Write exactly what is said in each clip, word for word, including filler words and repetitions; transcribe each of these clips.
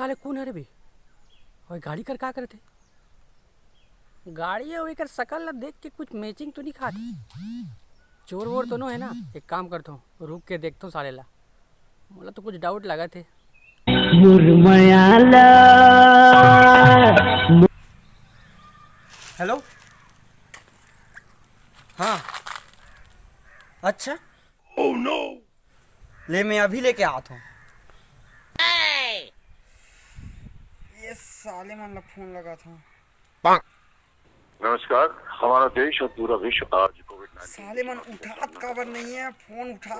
साले कोन हरे बे? अउ गाड़ी कर का करथे? गाड़ी अउ एकर सकल ला देख के कुछ matching तो नहीं खात। चोर वोर तो नो है ना? एक काम करथों, रुक के देखथों साले ला। मोला तो कुछ doubt लागत हे। मुरमयाला। Hello। हाँ। अच्छा। Oh no। ले, मैं अभी लेके आत हूँ। ये साले मन ला फोन लगात हूँ। नमस्कार। हमारा देश और पूरा विश्व आज कोविड नाइन्टीन साले मन उठात काबर नहीं है? फोन उठा,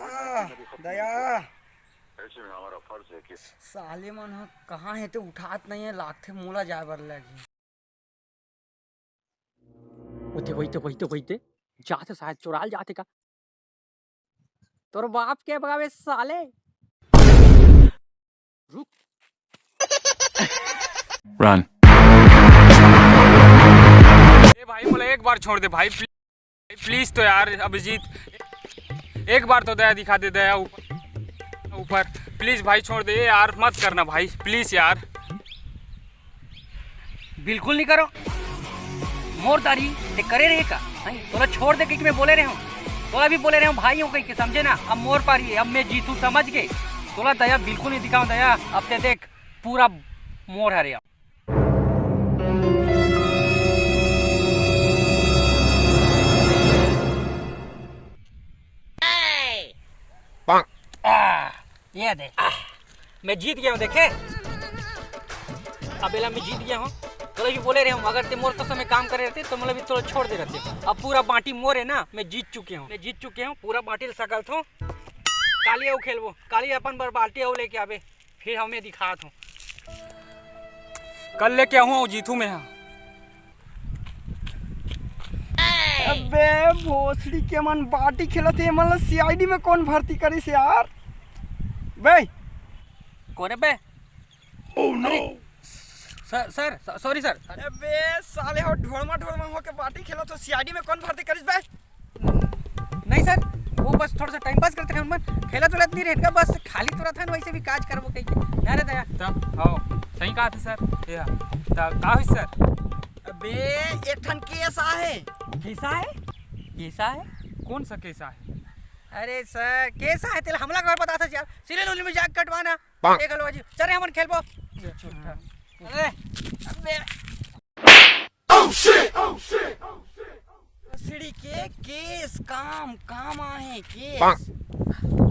दया। ऐसे में हमारा फर्ज है कि साले मन ह कहाँ हे ते उठात नहीं है, लागथे मोला जाए बर लगही। ओते, वही ते, वही ते, वही ते। जाथे शायद, चोराल जाथे का? तोर बाप के बगावे साले। रुक। Run। ए भाई, मोला एक बार छोड़ दे भाई, प्ली-, प्लीज तो यार, अभिजीत, एक बार तो दया दिखा दे, दया ऊपर, ऊपर, प्लीज भाई, छोड़ दे यार, मत करना भाई, प्लीज यार। बिल्कुल नहीं करो। मोर दारी ते करे रहे का? नहीं, तोला छोड़ दे कहिके मैं बोले रहे हूँ। तोला भी बोले रहे हूँ भाई हूँ कहिके, समझे ना? अब मोर पारी है, अब मैं जीतू समझ के। तोला दया बिल्कुल नहीं दिखाऊँ दया। अब ते देख, पूरा मोर हरे। आ, ये दे। आ, मैं जीत गया हूँ, देखे? अब एला मैं जीत गया हूँ। तोला भी बोले रहे हूँ, अगर ते मोर कसम में काम करे रहते, तो मतलब भी तोला छोड़ दे रहते। अब पूरा बाटी मोर है ना, मैं जीत चुके हूँ, मैं जीत चुके हूँ, पूरा बाटी ला सकलथों। काली अउ खेलबो, काली अपन बर बाल्टी अउ लेके आबे, फिर हमें दिखात हूँ। कल लेके आहूँ अउ जीतू मैं हा। अबे भोसड़ी के मन बाटी खेलत हे, मन ला सीआईडी में कौन भर्ती करिस यार? बे कोन बे? Oh no। अरे, सर, सर, स-, सॉरी सर। अबे साले हो, ढोलमा ढोलमा होके बाटी खेलत हो, सीआईडी में कौन भर्ती करिस बे? नहीं सर, वो बस थोड़ा सा टाइम पास करते रहे, मन खेलत वेलत नहीं रहे का, बस खाली तो रहता है ना, वैसे भी काज करबो कहीं के। ना रे दया। तब हाँ, सही कहा थे सर। या, तब का हुई ससर? अबे, एक ठन केस आहे। केस आहे? केस आहे? कौन सा केस आहे? अरे सर, केस आहे तेला हमला कर पता था यार, सिले लोली में जाके कटवाना। पाक। एक हलवा जी, चल रे हमन खेलबो। अरे, अबे। Oh shit! Oh shit! सीढ़ी के केस काम, काम आहे केस। पाक।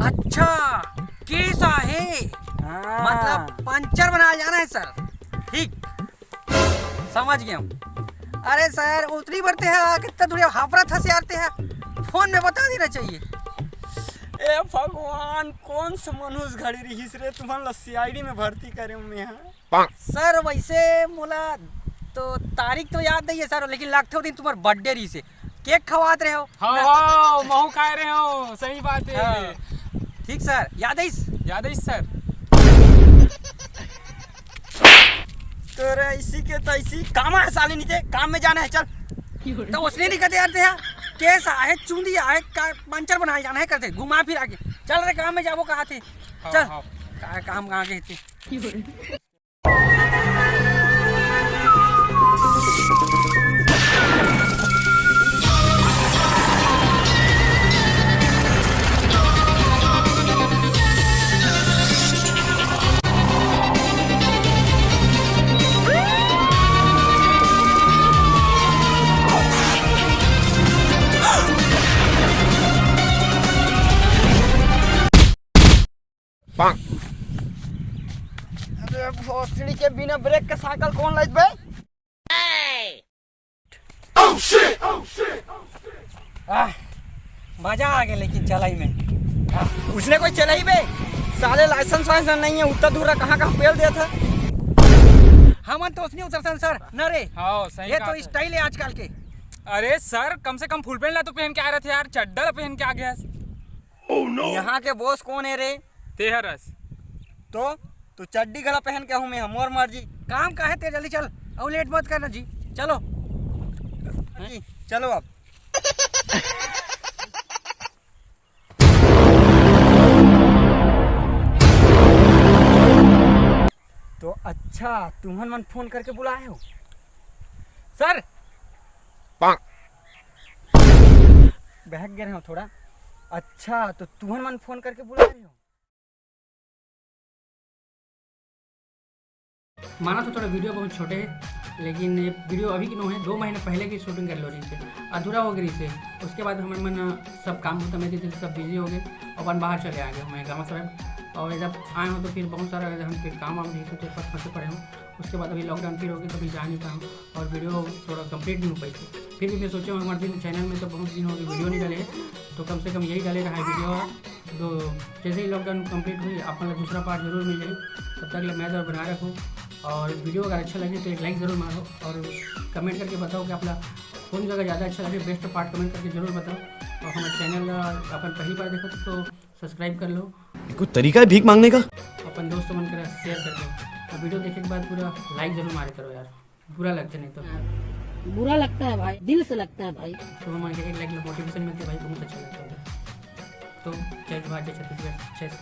अच्छा, केस आहे। हाँ। मतलब पंचर बना जाना है सर। ठीक। समझ गया हूँ। अरे सर, उतनी बार ते हा, कितना दूर हाफरा था यार ते हा। फोन में बता देना चाहिए। ए भगवान, कौन से मनुष्य घड़ी रहीस रे, तुमन ला सीआईडी में भर्ती करे में हा? सर, वैसे मोला तो तारीख तो याद नहीं है सर, लेकिन लगथे वो दिन तुम्हार बर्थडे रहीस हे। केक खवात रहे हो। हाँ, हाँ, महू खाए रहे हो, सही बात है। हाँ। ठीक सर, याद आइस? याद आइस सर। तोरे ऐसी के तैसी काम है साले, नीचे काम में जाना है, चल। तो उसने नहीं कहते यार, ते हा, केस आहे, चूंदी आहे, का पंचर बनाए जाना है, करते घुमा फिरा के। चल रे, काम में जाबो कहा थे। हाँ, चल। हाँ। का, काम कहाँ गए थे? अरे भोसड़ी के, बिना ब्रेक के साइकिल कौन लाइत बे? आह, मजा आ गया लेकिन चलाई में। उसने कोई चलाई बे? साले लाइसेंस वाइसेंस नहीं है, उतना दूर कहाँ कहाँ पेल दिया था। हमन तो उसने उतरसन सर, न रे। हाँ, सही ये तो बात है। स्टाइल है आजकल के। अरे सर, कम से कम फुल पैंट ला तो पहन के आ रहे थे यार, चड्डा ला पहन के आ गया। Oh no! यहाँ के बॉस कौन है रे? ते हरस। तो तू चड्डी गला पहन के हूँ मैं, मोर मर्जी। काम का है ते, जल्दी चल, अउ लेट मत करना जी। चलो जी, चलो अब। तो अ-, अच्छा, तुमन मन फोन करके बुलाए हो सर? बहक गए हो थोड़ा। अच्छा, तो तुमन मन फोन करके बुलाए हो? माना तो थोड़ा वीडियो बहुत छोटे है, लेकिन ये वीडियो अभी की नो है, दो महीना पहले की शूटिंग कर लो रही से, अधूरा हो गई से। उसके बाद हमर मन सब काम खत्म है, सब बिजी हो गए, अपन बाहर चले आ गए मैं गाँव साहब। और जब आए हो तो फिर बहुत सारा हम फिर काम वाम नहीं सोचे, फंस फंसे पड़े हो। उसके बाद अभी लॉकडाउन फिर हो गया, कभी जा नहीं पाए और वीडियो थोड़ा कंप्लीट नहीं हो पाई थी। फिर भी मैं सोचे हूँ हमारे दिन चैनल में तो बहुत दिन हो गए वीडियो नहीं डाले हैं, तो कम से कम यही डाले रहा है वीडियो। तो जैसे ही लॉकडाउन कंप्लीट हुई, आप मतलब दूसरा पार्ट जरूर मिल जाए। तब तक ले मैं तो बना रखूँ, और वीडियो अगर अच्छा लगे तो एक लाइक ज़रूर मारो और कमेंट करके बताओ कि आप लोग कौन जगह ज़्यादा अच्छा लगे, बेस्ट पार्ट कमेंट करके जरूर बताओ। और हमारे चैनल अपन पहली बार देखो तो सब्सक्राइब कर लो। ये कोई तरीका है भीख मांगने का? अपन दोस्त मन करा शेयर कर दो। और वीडियो देखे के बाद पूरा लाइक जरूर मारे करो यार, बुरा लगते नहीं तो। बुरा लगता है भाई, दिल से लगता है भाई। तो हमारे एक लाइक मोटिवेशन मिलते भाई, बहुत अच्छा लगता है। तो जय जोहार, जय छत्तीसगढ़, जय श्री